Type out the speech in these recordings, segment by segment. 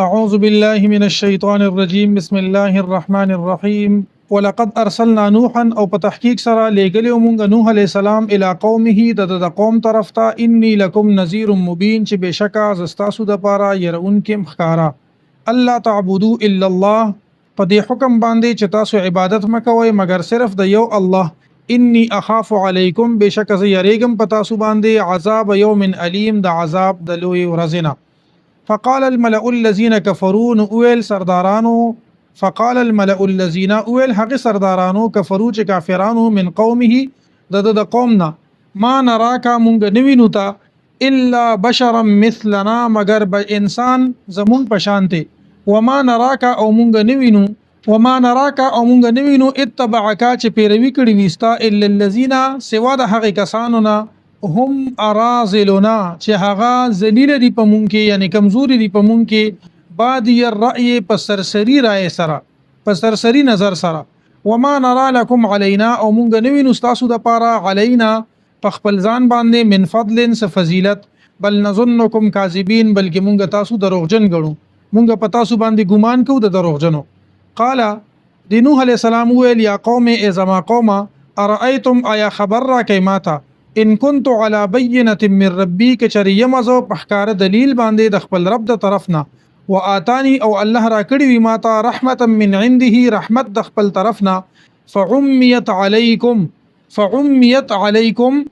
اعوذ بالله من الشیطان الرجیم، بسم الله الرحمن الرحیم. ولقد ارسلنا نوحا، او په تحقیق سره لیږلی مونږ نوح علیه السلام، الی قومه، د د قوم طرف ته، انی لکم نذیر مبین، چې بېشکه زه ستاسو دپاره یرونکی یم ښکاره، الا تعبدو الا الله، په دې حکم باندې چې تاسو عبادت مه کوئ مګر صرف د یو الله، انی اخاف علیکم، بېشکه زه یریږم په تاسو باندې، عذاب یوم الیم، د عذاب د لویې ورځې نه. فقال الملأ الذين كفروا، نو اویل سردارانو، فقال الملأ الذين، اویل هغه سردارانو، کفرو، چې کافرانو، من قومه، د د قوم نه، ما نراکا، مونږ نه وینو تا، الا بشرا مثلنا، مگر به انسان زمونږ په شان ته، وما نراکا، او مونږ نه وینو، وما نراکا، او مونږ نه وینو، اتبعک، چې پیروي کړي وي ستا، الا الذین، سوا د هغې کسانو نه، هم اراذلنا، چې هغه ذلیل دي په مونږ کې، یعنی کمزوري دي په مونږ کې، بادی الرأی، په سرسری رائے سره، په سرسری نظر سره، وما نرا لکم علینا، او مونږ نه وینو ستاسو د پاره، علینا، په خپل ځان باندې، من فضل، څه فضیلت، بل نظنکم کاذبین، بلکې مونږ تاسو دروغجن ګڼو، مونږ په تاسو باندې ګمان کوو د دروغجنو. قال، د نوح علیه السلام وویل، یا قوم، ای زما قومه، ارأیتم، آیا خبر راکئ ماته، ان كنت على بینة من ربي، که چېرې یم زه په ښکاره دلیل باندې د خپل رب د طرف نه، و آتانی، او الله راکړي وي ماته، رحمتا من عنده، رحمت د خپل طرف نه، فعمیت علیکم، فعمیت علیکم،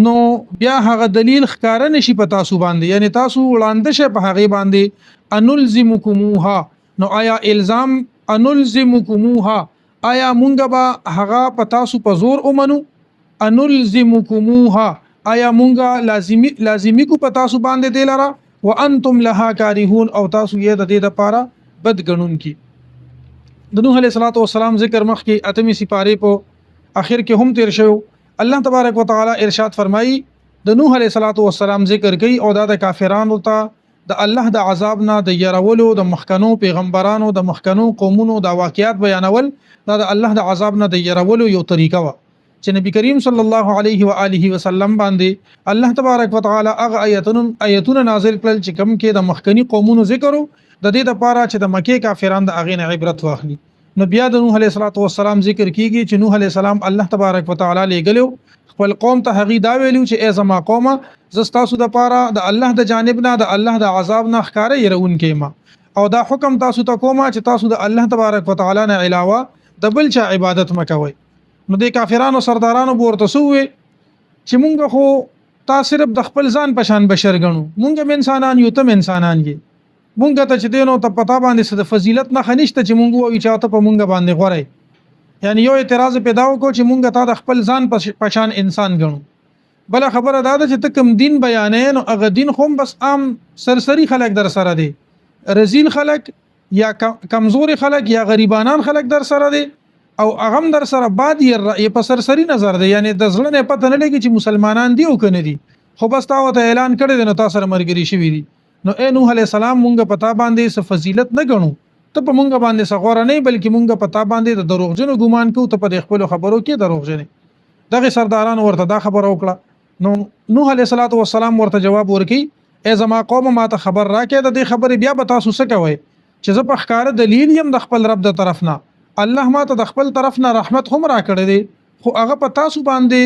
نو بیا هغه دلیل ښکاره نشي په تاسو باندې، یعنی تاسو وړاندې شئ په هغې باندې، انلزمکموها، نو آیا الزام، انلزمکموها، آیا مونږ به هغه په تاسو په زور ومنو، انلزمکموها، آیا مونږ لازمی کو په تاسو باندې دی لره، وانتم لها کارهون، او تاسو یې د دې لپاره بد ګڼونکي. د نوح علیه السلام ذکر مخکې اتمې سپارې په اخر کې هم تیر شوی. الله تبارک وتعالی ارشاد فرمایي، د نوح علیه السلام ذکر کوي او دا د کافرانو ته د الله د عذاب نه د يرولو، د مخکنو پیغمبرانو، د مخکنو قومونو دا واقعات بیانول، دا د الله د عذاب نه د يرولو یو طریقه وه چې نبی کریم صلی الله علیه و آله وسلم باندې الله تبارک وتعالی هغه آیتونه نازل کړل چې کوم کې د مخکنی قومونو ذکر، د دې لپاره چې د مکې کافران د هغې نه عبرت واخلي. نو بیا د نوح علیه السلام ذکر کیږي چې نوح علیه السلام الله تبارک وتعالی لېږلی خپل قوم ته. هغې دا ویلو چې ای زما قومه، زه ستاسو دپاره د الله د جانب نه د الله د عذاب نه ښکاره یرونکی یم او دا حکم تاسو ته کومه چې تاسو د الله تبارک وتعالی نه علاوه د بل چا عبادت مه کوئ. نو د کافرانو سردارانو به ورته څه وویل چې مونږ خو تا صرف د خپل ځان په شان بشر ګڼو، مونږ هم انسانان یو، ته هم انسانان یې، مونږ ته چې دی نو ته پتا باندې څه د فضیلت نښه نشته چې مونږ ووایو چې ته په مونږ باندې غوره یې. یعنی یو اعتراض پیدا وکړو چې مونږ تا د خپل ځان په شان انسان ګڼو. بله خبره دا ده چې ته کوم دین بیانې، نو هغه دین خو بس عام سرسری خلک در سره دي، رزیل خلک یا کمزوري خلک یا غریبانان خلک در سره دي او هغه هم در سره باد یې په سرسری نظر دی، یعنی د زړه نه پته نه لګي چې مسلمانان دي او که نه دي، خو بس تا ورته اعلان کړی دی نو تا سره ملګري شوي دي. نو اے نوح علیه السلام، مونږ په تا باندې څه فضیلت نه ګڼو، ته په مونږ باندې څه غوره نه، بلکې مونږ په تا باندې د دروغجنو ګمان کوو، ته په دې خپلو خبرو کې دروغجن. دغه سردارانو ورته دا خبره وکړه. نو نوح علیه السلام ورته جواب ورکي، ای زما قوم، ما ته خبر راکې د دې خبرې، بیا به تاسو څه کوئ چې زه په ښکاره دلیل یم د خپل رب د طرف نه، الله ما ته د خپل طرف نه رحمت هم راکړی دی، خو هغه په تاسو باندې،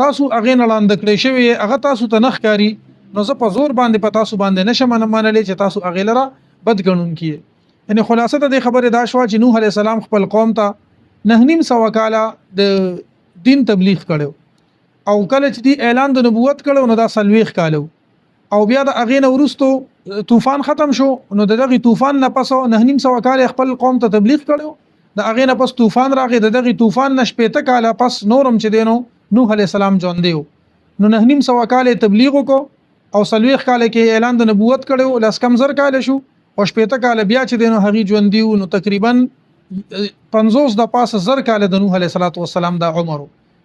تاسو هغې نه ړانده کړی شوی، هغه تاسو ته نه ښکاري، نو زه په زور باندې په تاسو باندې نشم منلی چې تاسو هغې لره بد ګڼونکي. یعنی خلاصه د دې خبرې دا شوه چې نوح علیه السلام خپل قوم ته 950 کاله د دین تبلیغ کړو او کله چې دی اعلان د نبوت کړو نو دا 40 کاله، او بیا د هغې نه وروسته طوفان ختم شو. نو د دغه طوفان نه پس 950 کاله خپل قوم ته تبلیغ کړو، د هغې نه پس طوفان راغی، د دغه طوفان نه 60 کاله پس نورم چې دی نو نوح علیه السلام ژوندی و. نو 950 کاله تبلیغ وکړو او 40 کاله کې اعلان د نبوت کړو، لس کم زر کاله شو، او 60 کاله بیا چې دی نو هغې ژوندي وو. نو تقریبا 50 د پاسه زر کاله د نوح علیه السلام دا عمر.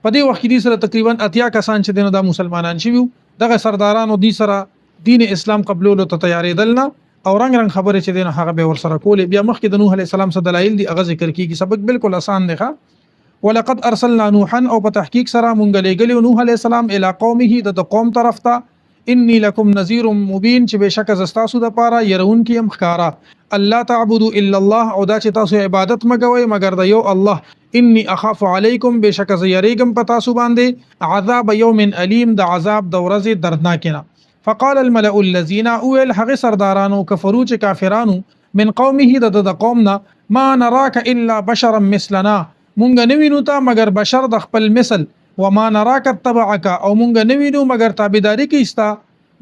په دې وخت کې دي سره تقریبا 80 کسان چې دینو دا مسلمانان شوي. دغه سردارانو دي سره دین اسلام قبلولو ته تیارېدل نه او رنگ رنگ خبرې چې دینو هغه به ورسره کولې. بیا مخکې د نوح علیه السلام څخه دلایل دي، هغه ذکر کیږي. سبق بالکل اسان دی. ښه، ولقد ارسلنا نوحا، او په تحقیق سره مونږ لېږلی نوح علیه السلام، الی قومه، د قوم طرف ته، انی لکم نذیر مبین، چې بېشکه زه ستاسو دپاره یرونکی یم ښکاره، الله تعبدو الا الله، او دا چې تاسو عبادت مګوئ مګر د یو الله. انی اخاف علیکم، بشک زه یریږم په تاسو باندې عذاب یوم الیم، د عذاب د ورځې دردناکې نه. فقال الملأ الذين، اویل هغه سردارانو، کفرو چې کافرانو، من قومه د د قوم نه، ما نراک الا بشرا مثلنا، مونږ نه وینو تا مګر بشر د خپل مثل. وما نراک اتبعک، او مونږ نه وینو مګر تابعداري کوي ستا.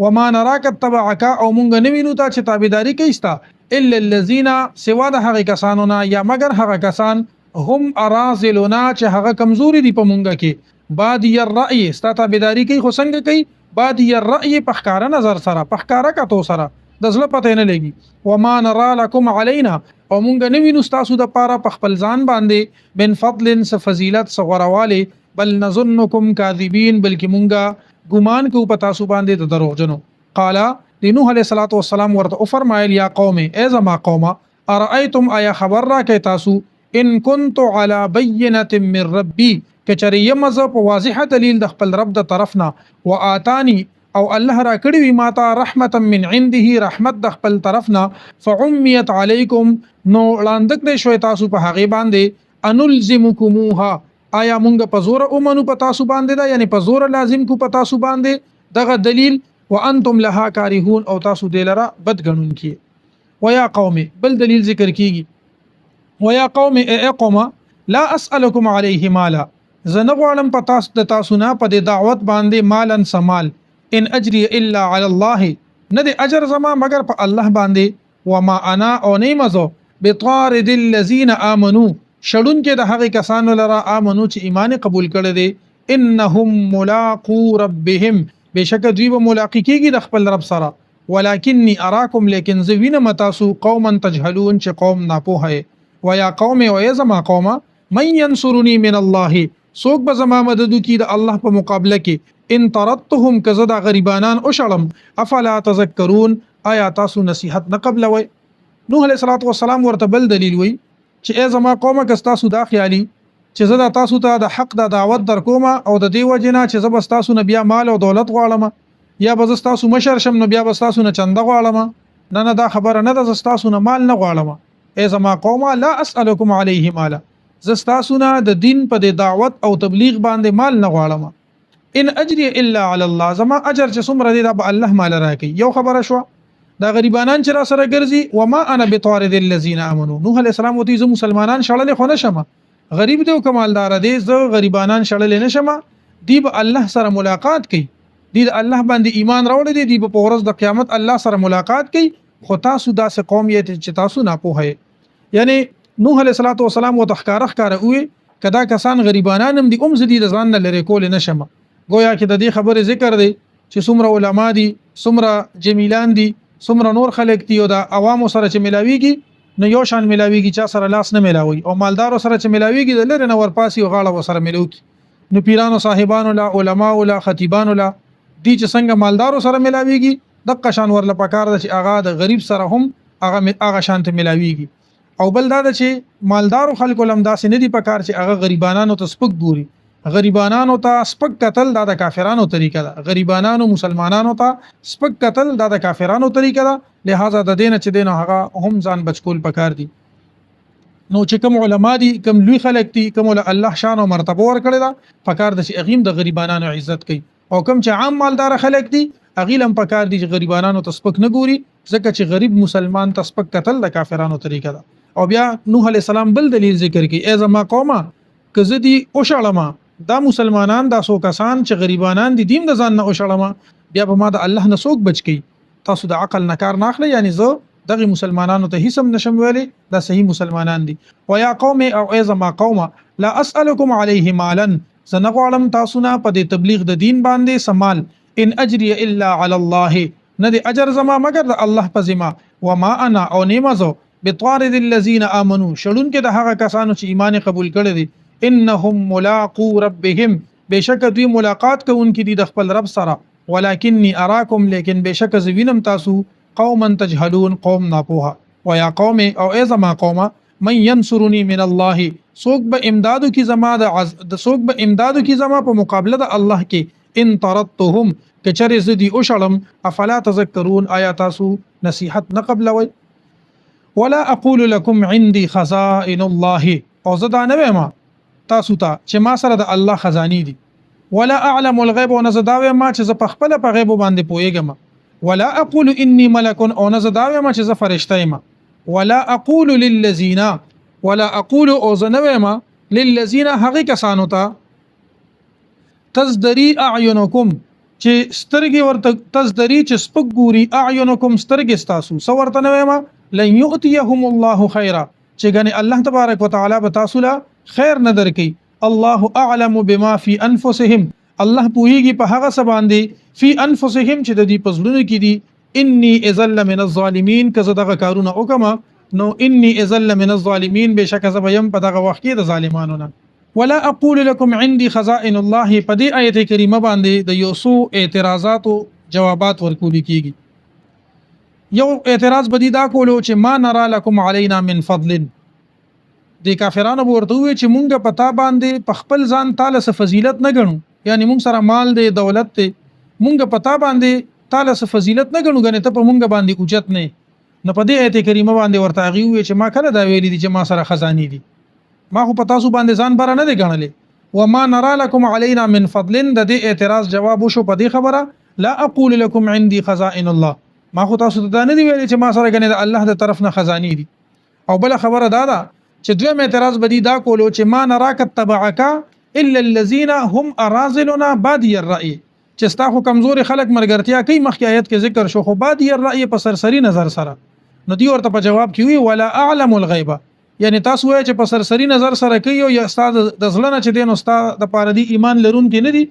وما نراک اتبعک، او مونږ نه وینو تا چې تابعداري کوي ستا، الا الذين، سوا د هغه کسانو نه یا مګر هغه کسان، هم ارازلنا، چې هغه کمزوري دي په مونږ کې، بادي الرأي، ستا تابعداري کوي، خو څنګه کوي؟ بادي الرأي، په ښکاره نظر سره، په ښکاره کتو سره، د زړه پته نه لګي. وما نرى لكم علينا، او مونږ نه وینو ستاسو د پاره په خپل ځان باندې، من فضل، څه فضیلت، څه غوره، بل نظنکم کاذبین، بلکې مونږه ګمان کوو په تاسو باندې د دروغجنو. قال، د نوح علیه الصلاة والسلام ورته وفرمایل، یا قوم، ای زما قومه، ارأیتم، آیا خبر راکئ تاسو، ان كنت على بینة من ربي، کچری یم زه په واضح دلیل د خپل رب د طرف نه، و آتانی، او الله را کړی وي ماته، رحمتا من عنده، رحمت د خپل طرف نه، فعمیت علیکم، نو ړاند کړی شوی تاسو په هغې باندې، انلزمکموها، آیا مونږ په زور اومنو په تاسو باندې دا، یعنی په زور لازم کو په تاسو باندې دغه دلیل، وانتم لها کارهون، او تاسو دې لره بد ګڼونکي. ويا قوم، بل دلیل ذکر کیږي، ويا قوم، ای قوم، لا اسالکم علیه مالا، زه نه غواړم په تاسو د تاسو نه په دې دعوت باندې مالا سمال، ان اجري الا علی الله، نه د اجر زما مګر په الله باندې، وما انا، او نه زه، بطارد الذين امنوا، شړون کې د هغه کسانو لره، امنو، چې ایمان قبول کړي دي، انهم ملاقو ربهم، بشک دوی به ملاقات کیږي د خپل رب سره، ولکنی اراکم، لیکن زه وینم تاسو، قوما تجهلون، چې قوم ناپوهه یې. ویا قوم، او ای زما قومه، من ینصرنی من الله، څوک به زما مدد وکړي د الله په مقابله کې، ان طردتهم، که زه دا غریبانان وشړم، افلا تذکرون، آیا تاسو نصیحت نه قبلوئ؟ نوح علیه الصلاة والسلام ورته بل دلیل وی چې ای زما قومه، که ستاسو دا خیالي چې زه دا تاسو ته د حق د دعوت در کوم او د دې وجې نه چې زه به ستاسو نه بیا مال او دولت غواړم یا به زه ستاسو مشر شم نو بیا به ستاسو نه چنده غواړم، نه نه، دا خبره نه ده. زه ستاسو نه مال نه غواړم. ای زما قومه، لا اسألکم علیه مالا، زه ستاسو نه د دین په دې دعوت او تبلیغ باندې مال نه غواړم، ان اجری الا علی الله، زما اجر چې څومره دی دا به الله مال راکړي. یو خبره شوه. دا غریبانان چې را سره ګرځي، وما انا بطارد الذين امنوا، نوح علیه السلام وتی زه مسلمانان شړلې خو نشم، غریب دی او کمالدار دی، زه غریبانان شړلې نشم. دی به الله سره ملاقات کوي، دی د الله باندې ایمان راوړی دی، دی به په ورځ د قیامت الله سره ملاقات کوي، خو تاسو داسې قوم یې چې تاسو ناپوهه یې. یعنی نوح علیه الصلاة والسلام ورته ښکاره ښکاره ووی که دا کسان غریبانان هم دي هم زه دي د ځان نه لرې کولی نه شم. ګویا کې د دې خبرې ذکر دی چې څومره علما دي، څومره جمیلان دي، څومره نور خلک دي، او د عوامو سره چې ملاویږي نو یو شان ملاویږي، چا سره لاس نه ملاوي، او مالدارو سره چې ملاویږي د لرې نه ورپاسي او غاړه ورسره ملو کی. نو پیرانو صاحبانو لا، علماو لا، خطیبانو لا دي چې څنګه مالدارو سره ملاویږي دقه شان ورله پکار ده چې هغه د غریب سره هم هغه هغه شان ته ملاویږي. او بل دا ده چې مالدارو خلکو لم داسې نه دي پکار چې هغه غریبانانو ته سپک ګوري. غریبانانو ته سپک قتل دا د کافرانو طریقه ده. غریبانانو مسلمانانو ته سپک قتل دا د کافرانو طریقه ده. لہذا د دینه چې دین هغه هم ځان بچکول پکار دي. نو چې کوم علما دي، کوم لوی خلک دي، کوم له الله شان او مرتبه ورکړې ده، پکار ده چې هغه هم د غریبانانو عزت کوي، او کوم چې عام مالدار خلک دي هغوی له هم پکار دي چې غریبانانو ته سپک نه ګوري، ځکه چې غریب مسلمان ته سپک کتل د کافرانو طریقه ده. او بیا نوح علیه السلام بل دلیل ذکر کوي، ای زما قومه، که زه دي وشړم دا مسلمانان، دا څو کسان چې غریبانان دي، دیم د ځان نه وشړم، بیا به ما د الله نه څوک بچ کوي؟ تاسو د عقل نه کار نه اخلئ؟ یعنی زه دغه مسلمانانو ته هیڅ هم نشم ویلی، دا صحیح مسلمانان دي. ویا قوم، او ای زما قومه، لا اسالکم علیه مالا، زه نه غواړم تاسو نه په دې تبلیغ د دین باندې سمال، ان اجری الا علی الله، نه دی اجر زما مګر د الله په ذمه، وما انا، او نیم زه، بطارد الذین آمنو، شړون کې د هغه کسانو چې ایمان قبول کړی دي، انهم ملاقو ربهم، بشک دوی ملاقات کوونکي دي د خپل رب سره، ولکنی اراکم، لیکن بشک زه وینم تاسو، قوما تجهلون، قوم ناپوهه. ویا قوم، او ای زما قومه، من ینصرنی من الله، څوک به امدادو کی زما د عز... د څوک به امدادو کی زما په مقابله د الله کې، ان طردتهم، کچره زه دی وشړم، افلا تذکرون، آیا تاسو نصیحت نه قبلوي؟ ولا اقول لكم عندي خزائن الله، او زه دا نه وایم تاسو ته چې ما سره د الله خزانې دي. ولا اعلم الغیب، او نه زه دا وایم چې زه په خپله په غیبو باندې پوهېږم. ولا اقول اني ملک، او نه زه دا وایم چې زه فرشته یم. ولا اقول للذین، ولا اقول، او زه نه وایم للذین هغې کسانو ته تزدری اعینکم چې سترګې ورته، تزدری چې سپک ګوري، اعینکم سترګې ستاسو، څه ورته نه وایم؟ لن یؤتیهم الله خیرا، چې ګنې الله تبارک وتعالی به تاسو له خیر نه درکوي. الله اعلم بما فی انفسهم، الله پوهیږي په هغه څه باندې فی انفسهم چې د دوی په زړونو کې دي. انی اذا لمن الظالمین، که زه دغه کارونه وکړم نو انی اذا لمن الظالمین، بېشکه زه به یم په دغه وخت کې د ظالمانو نه. ولا اقول لكم عندي خزائن الله، په دې آیت کریمه باندې د یو څو اعتراضاتو جوابات ورکول کیږي. یو اعتراض به دی دا کولو چې ما نرا لكم علينا من فضل، د کافرانو به ورته ووایي چې مونږ په تا باندې په خپل ځان تاله څه فضیلت نه ګڼو، یعنی مونږ سره مال دی، دولت دی، مونږ په تا باندې تاله څه فضیلت نه ګڼو، ګنې ته په مونږ باندې اوچت نه. نو په دې آیت کریمه باندې ورته هغې ووایي چې ما کله دا ویلي دي چې ما سره خزانې دي، ما خو په تاسو باندې ځان بره نه دی ګڼلی. وما نرا لكم علينا من فضل، د دې اعتراض جواب وشو په دې خبره لا اقول لكم عندي خزائن الله، ما خو تاسو ته دا نه دی ویلي چې ما سره ګنې د الله د طرف نه خزانې دي. او بله خبره دا ده چې دویم اعتراض به دي دا کولو چې ما نراک اتبعک الا الذين هم اراذلنا بادي الرأي، چې ستا خو کمزوري خلک ملګرتیا کوي، مخکې آیت کې ذکر شو، خو بادي الرأي په سرسري نظر سره. نو دی ورته په جواب کې وی ولا اعلم الغیب، یعنی تاسو وایئ چې په سرسري نظر سره کوي او یا ستا د زړه نه چې دی نو ستا د پاره دی ایمان لرونکي نه دي،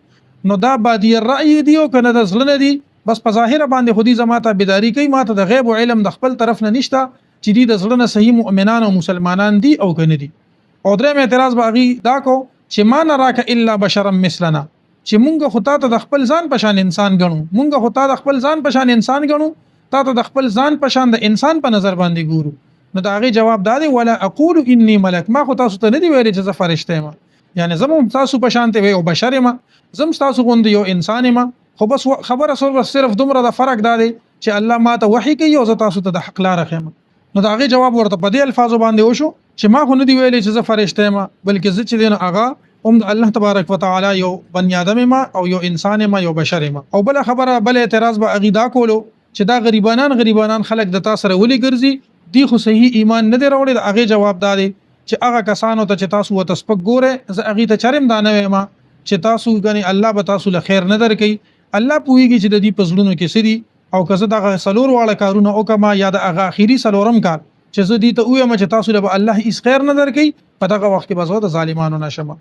نو دا بادي الرأي دی او که نه د زړه نه دي، بس په ظاهره باندې خو دي زما تابعداري کوي، ما ته د غیب او علم د خپل طرف نه نشته چې دي د زړه نه صحیح مؤمنان او مسلمانان دي او که نه دي. او دریم اعتراض به هغوی دا کو چې ما نراک الا بشرا مثلنا، چې مونږ خو تا ته د خپل ځان په شان انسان ګڼو، مونږ خو تا د خپل ځان په شان انسان ګڼو، تا ته د خپل ځان په شان د انسان په نظر باندې ګورو. نو د هغې جواب دا دی ولا اقول انی ملک، ما خو تاسو ته نه دی ویلي چې زه فرشته یم، یعنې زه هم تاسو په شان ته یو بشر یم، زه هم ستاسو غوندې یو انسان یم، خو بس خبره صرف دومره د فرق دا دی چې الله ما ته وحي کوي او زه تاسو ته د حق لاره ښیم. نو د هغې جواب ورته په دې الفاظو باندې وشو چې ما خو نه دی ویلي چې زه فرشته یم، بلکې زه چې دی نو هغه هم د الله تبارک وتعالی یو بني آدم یم او یو انسان یم، یو بشر یم. او بله خبره بل اعتراض به هغې دا کولو چې دا غریبانان غریبانان خلک د تا سره ولې ګرځي، دی خو صحیح ایمان نه دی راوړی. د هغې جواب دا دی چې هغه کسانو ته چې تاسو ورته سپک ګورئ، زه هغې ته چرې هم دا نه وایم چې تاسو ګنې الله به تاسو له خیر نه درکوي، الله پوهېږي چې د دوی په زړونو کې څه دي، او که زه دغه څلور واړه کارونه وکړم یا د هغه اخري څلورم کار چې زه دوی ته ووایم چې تاسو له به الله هیڅ خیر نه درکوي، په دغه وخت کې به زه د ظالمانو نه شم.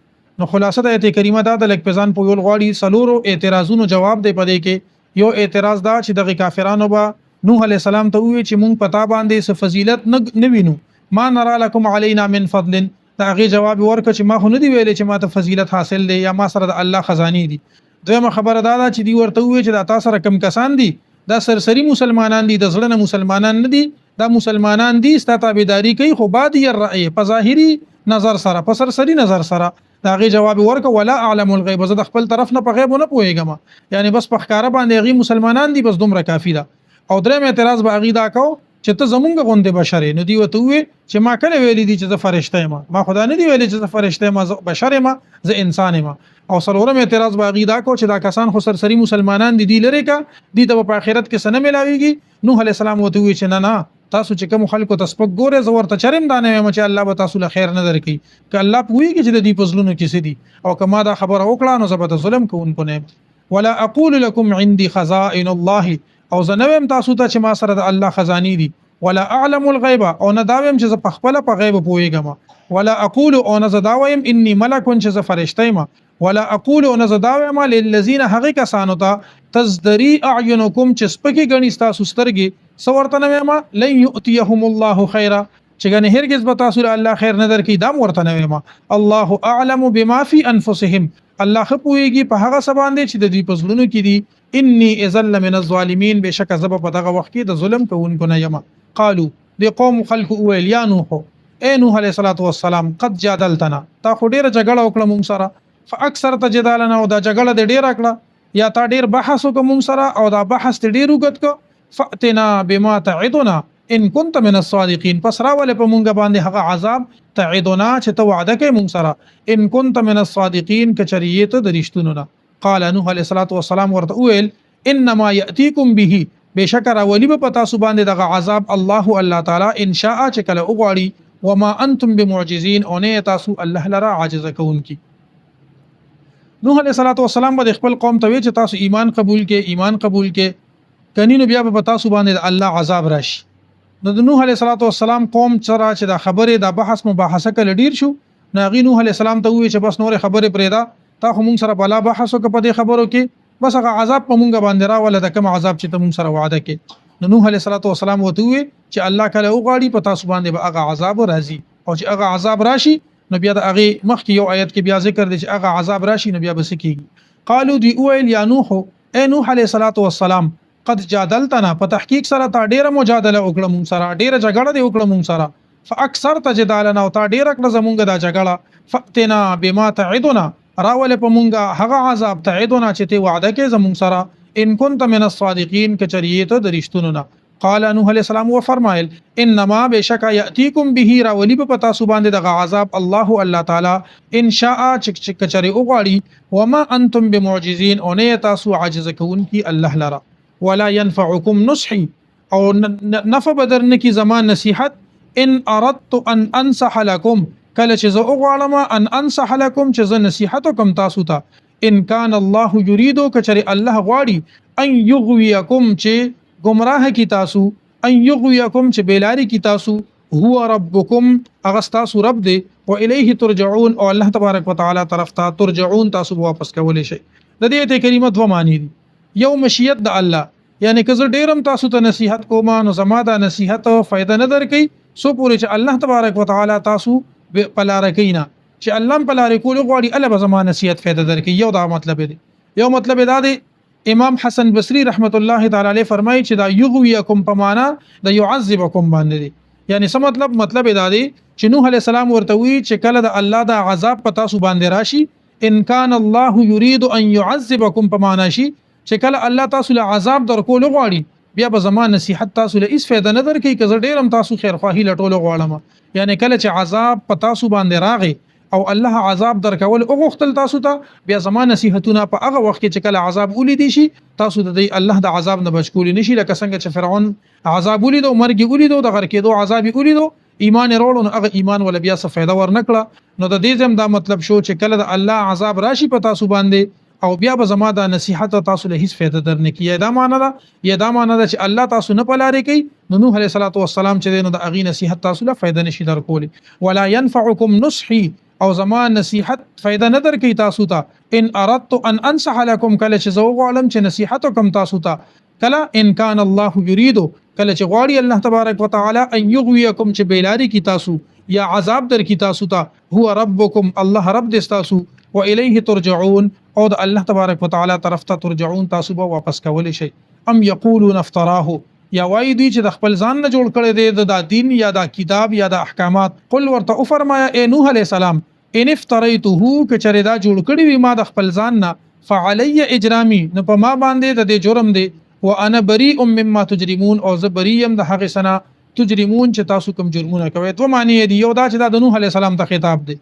نو خلاصه د آیت کریمه دا ده، لږ په ځان پوهول غواړي، څلورو اعتراضونو جواب دی په دې کې. یو اعتراض دا چې دغه کافرانو به نوح علیه السلام ته ووایي چې مونږ په تا باندې څه فضیلت نه وینو، ما نرا لکم علینا من فضل، د هغې جواب یې ورکړ چې ما خو نه دی ویلي چې ما ته فضیلت حاصل دی یا ما سره د الله خزانې دي. دویمه خبره دا ده چې دوی ورته ووایي چې دا تا سره کوم کسان دي دا سرسري مسلمانان دي، د زړه نه مسلمانان نه دي، دا مسلمانان دي ستا تابعداري کوي خو بادي الرأي، په ظاهري نظر سره، په سرسري نظر سره. د هغې جواب یې ورکړ ولا اعلم الغیب، زه د خپل طرف نه په غیبو نه پوهېږم، یعنې بس په ښکاره باندې هغوی مسلمانان دي، بس دومره کافي ده. او دریم اعتراض به هغوی دا کو چې ته زمونږ غوندې بشر یې، نو دوی ورته وویل چې ما کله ویلي دي چې زه فرشته یم، ما خو دا نه دي ویلي چې زه فرشته یم، زه بشر یم، زه انسان یم. او څلورم اعتراض به هغوی دا کو چې دا کسان خو سرسري مسلمانان دي، دوی لرې که، دوی ته به په آخرت کې څه نه میلاویږي. نوح علیه السلام ورته وویل چې نه نه، تاسو چې کوم خلکو ته سپک ګورئ زه ورته چرې هم دا نه وایم چې الله به تاسو له خیر نه درکوي، که الله پوهېږي چې د دوی په زړونو کې څه دي، او که ما دا خبره وکړه نو زه به د ظلم کوونکو نه یم. ولا اقول لكم عندي خزائن الله، او زه نه وایم تاسو ته چې ما سره د الله خزانې دي. ولا اعلم الغیب، او نه دا وایم چې زه په خپله په غیب پوهېږم. ولا اقول، او نه زه دا وایم انی ملک چې زه فرشته یم. ولا اقول، او نه زه دا وایم للذین هغې کسانو ته تزدري اعینکم چې سپکې ګڼي ستاسو سترګې، څه ورته نه وایم لن یؤتیهم الله خیرا، چې ګنې هرګز به تاسو له الله خیر نه درکړي، دا هم ورته نه وایم. الله اعلم بما فی انفسهم، الله ښه پوهېږي په هغه څه باندې چې د دوی په زړونو کې دي. انی اذا لمن الظالمین، بېشکه زه به په دغه وخت کې د ظلم کوونکو نه یم. قالو، دې قوم خلکو وویل یا نوح، ای نوح علیه الصلاة والسلام، قد جادلتنا، تا خو ډېره جګړه وکړه مونږ سره، فاکثرت جدالنا، او دا جګړه دې ډېره کړه، یا تا ډېر بحث وکړ مونږ سره او دا بحث دې ډېر اوږد کړ، فأتنا بما تعدنا، ان كنت من الصادقین، پس راولې په مونږ باندې هغه عذاب، تعدنا، چې ته وعده کوې مونږ سره، ان كنت من الصادقین، که چېرې یې ته د رښتونو نه. قال، نوح علیه الصلاة والسلام ورته وویل، انما یأتیکم به، بېشکه راولي به په تاسو باندې دغه عذاب الله، الله تعالی، ان شاء، چې کله وغواړي، وما انتم بمعجزین، او نه تاسو الله لره عاجز کوونکي. نوح علیه الصلاة والسلام به خپل قوم ته وی چې تاسو ایمان قبول کې، ایمان قبول کې، کني نو بیا به په تاسو باندې د الله عذاب راشي. نو د نوح علیه الصلاة والسلام قوم سره چې دا خبرې، دا بحث مباحثه کله ډیر شو، نو هغې نوح علیه السلام ته وویل چې بس نورې خبرې پرېږده، تا خو مونږ سره بلا بحث وکړه په دې خبرو کې، بس هغه عذاب په مونږ باندې راوله د کوم عذاب چې ته مونږ سره وعده کې. نو نوح علیه الصلاة والسلام ورته وویل چې الله کله وغواړي په تاسو باندې به هغه عذاب راځي، او چې هغه عذاب راشي نو بیا د هغې مخکې یو آیت کې بیا ذکر دی چې هغه عذاب راشي نو بیا به څه کېږي. قالو، دوی وویل، یا نوح، ای نوح علیه الصلاة والسلام، قد جادلتنا، په تحقیق سره تا ډیره مجادله وکړه مونږ سره، ډیره جګړه دی وکړه مونږ سره، فاکثرت جدالنا، او تا ډیره کړه زمونږ دا جګړه، فاتنا بما تعدنا، راولې په مونږه هغه عذاب، تعدنا، چې ته وعده کې زمونږ سره، ان كنت من الصادقین، که چېرې یې ته د رښتونو نه. قال، نوح علیه السلام وفرمایل، انما، بشکا، یاتیکم به، راولي په تاسو باندې دغه عذاب الله، الله تعالی، ان شاء، چې کچره وغواړي، وما انتم بمعجزین، او نه تاسو عاجز کوونکی الله لره. ولا ينفعكم نصحي، او نفع به در نکي زما نصیحت، ان اردت ان انصح لكم، کله چې زه وغواړم، ان انصح لكم، چې زه نصیحت وکم تاسو ته، ان کان الله یرید، کچره الله غواړي، ان یغویکم، چې گمراه کی تاسو، ان یغویکم، چې بیلاری کی تاسو، هو ربکم، هغه ستاسو رب دی، و الیه ترجعون، او الله تبارک وتعالی طرف ته، ترجعون، تاسو واپس کولی شئ. د دې آیت کریمه دوه معنی دي. یو مشیت د الله، یعنی که زه ډیرم تاسو ته نصیحت کوم نو زما دا نصیحت فایده نه درکوي څو پورې چې الله تبارک وتعالی تاسو په لاره کوي نه. چې الله په لارې کول غواړي، الله به زما نصیحت فایده درکوي. یو دا مطلب دی. یو مطلب دا دی، امام حسن بصری رحمت الله تعالی علیه فرمایي چې دا یغویکم په معنا د یعذبکم باندې دی. یعنی څه مطلب؟ مطلب دا دی چې نوح علیه السلام ورته وی چې کله د الله د عذاب په تاسو باندې راشي، ان کان الله یرید ان يعذبکم په معنا شي چې کله الله تاسو له عذاب درکول غواړي، بیا به زما نصیحت تاسو له هیڅ فایده نه درکوي که زه ډېر هم تاسو خیرخواهي لټول غواړم. یعنی کله چې عذاب په تاسو باندې راغی او الله عذاب درکول وغوښتل تاسو ته، بیا زما نصیحتونه په هغه وخت کې چې کله عذاب ولیدی شي، تاسو د دې الله د عذاب نه بچ کولی نشي. لکه څنګه چې فرعون عذاب ولید او مرګ یې ولید او د غرقېدو عذاب یې ولیدو، ایمان یې راوړو، نو هغه ایمان وله بیا څه فایده ورنکړه. نو د دې ځای دا مطلب شو چې کله د الله عذاب راشي په تاسو باندې او بیا به زما دا نصیحت تاسو له هیڅ فایده درنه کړي. یا دا معنا ده، یا دا معنا ده چې الله تاسو نه په لارې کوي، نو نوح علیه الصلاة والسلام چې دی نو د هغې نصیحت تاسو له فایده نشي درکولی. ولا ينفعکم نصحي، او زما نصیحت فایده نه درکوي تاسو ته، ان اردت ان انصح لكم، کله چې زه وغواړم چې نصیحت وکړم تاسو ته. کله؟ ان کان الله یرید، کله چې غواړي الله تبارک وتعالی، ان یغویکم، چې بیلاری کی تاسو یا عذاب در کی تاسو ته، هو ربکم، الله رب دې تاسو، و الیه ترجعون، او د الله تبارک وتعالی طرف ته، ترجعون، تاسو به واپس کولی شئ. ام یقولون افتراه، یا وایي دوی چې د خپل ځان نه جوړ کړی دی د دا دین یا دا کتاب یا دا احکامات. قل، ورته وفرمایه ای نوح علیه السلام، ان افتریته، که چېرې دا جوړ کړی وي ما د خپل ځان نه، فعلی اجرامی، نو په ما باندې د دې جرم دی، وانا بریء مما تجرمون، او زه بری یم د هغې څه نه، تجرمون، چې تاسو کوم جرمونه کوئ. دوه معنی دي. یو دا چې دا د نوح علیه السلام ته خطاب دی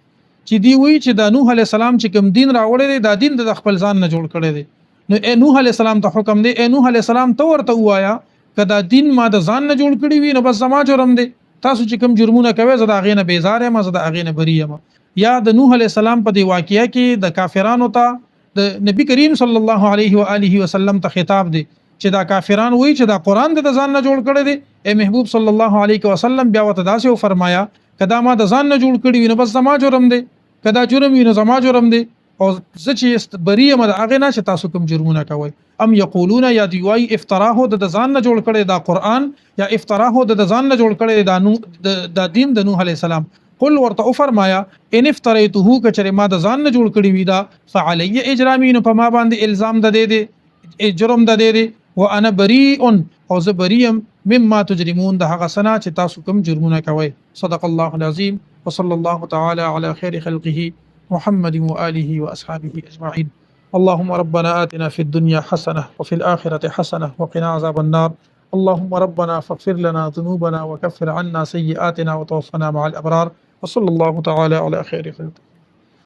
چې دی وایي چې د نوح علیه السلام چې کوم دین راوړی دی، دا دین د خپل ځان نه جوړ کړی دی. نو ای نوح علیه السلام ته حکم دی، ای نوح علیه السلام، ته ورته ووایه که دا دین ما د ځان نه جوړ کړی وي نو بس زما جرم دی، تاسو چې کوم جرمونه کوئ زه د هغې نه بیزار یم، زه د هغې نه بری یم. یا د نوح علیه السلام په دې واقعه کې د کافرانو ته، د نبی کریم صلی الله علیه و آله وسلم ته خطاب دی چې دا کافران وایي چې دا قرآن د ځان نه جوړ کړی دی. ای محبوب صلی الله علیه وسلم، بیا ورته داسې وفرمایه که دا ما د ځان نه جوړ کړی وي نو بس زما جرم دی، که دا جرم وي نو زما جرم دی، او زه چې بری یم د هغې نه چې تاسو کوم جرمونه کوئ. ام یقولون، یا دوی وایي، افتراه، د ځان نه جوړ کړی دا قرآن، یا افتراه، د ځان نه جوړ کړی دا نو د دین د نوح علیه السلام. قل، ورته وفرمایا، ان افتریته، که چېرې ما د ځان نه جوړ کړی وي دا، فعلی اجرامی، نو په ما باندې الزام د دې دی، جرم د دې دی، وانا بریء، او زه بری یم، مما تجرمون، د هغه څه نه چې تاسو کوم جرمونه کوئ. صدق الله العظیم، وصلى الله تعالى على خير خلقه محمد وآله وأصحابه أجمعين. اللهم ربنا آتنا في الدنيا حسنة وفي الآخرة حسنة وقنا عذاب النار. اللهم ربنا فاغفر لنا ذنوبنا وكفر عنا سيئاتنا وتوفنا مع الأبرار، وصلى الله تعالى على خير خلقه.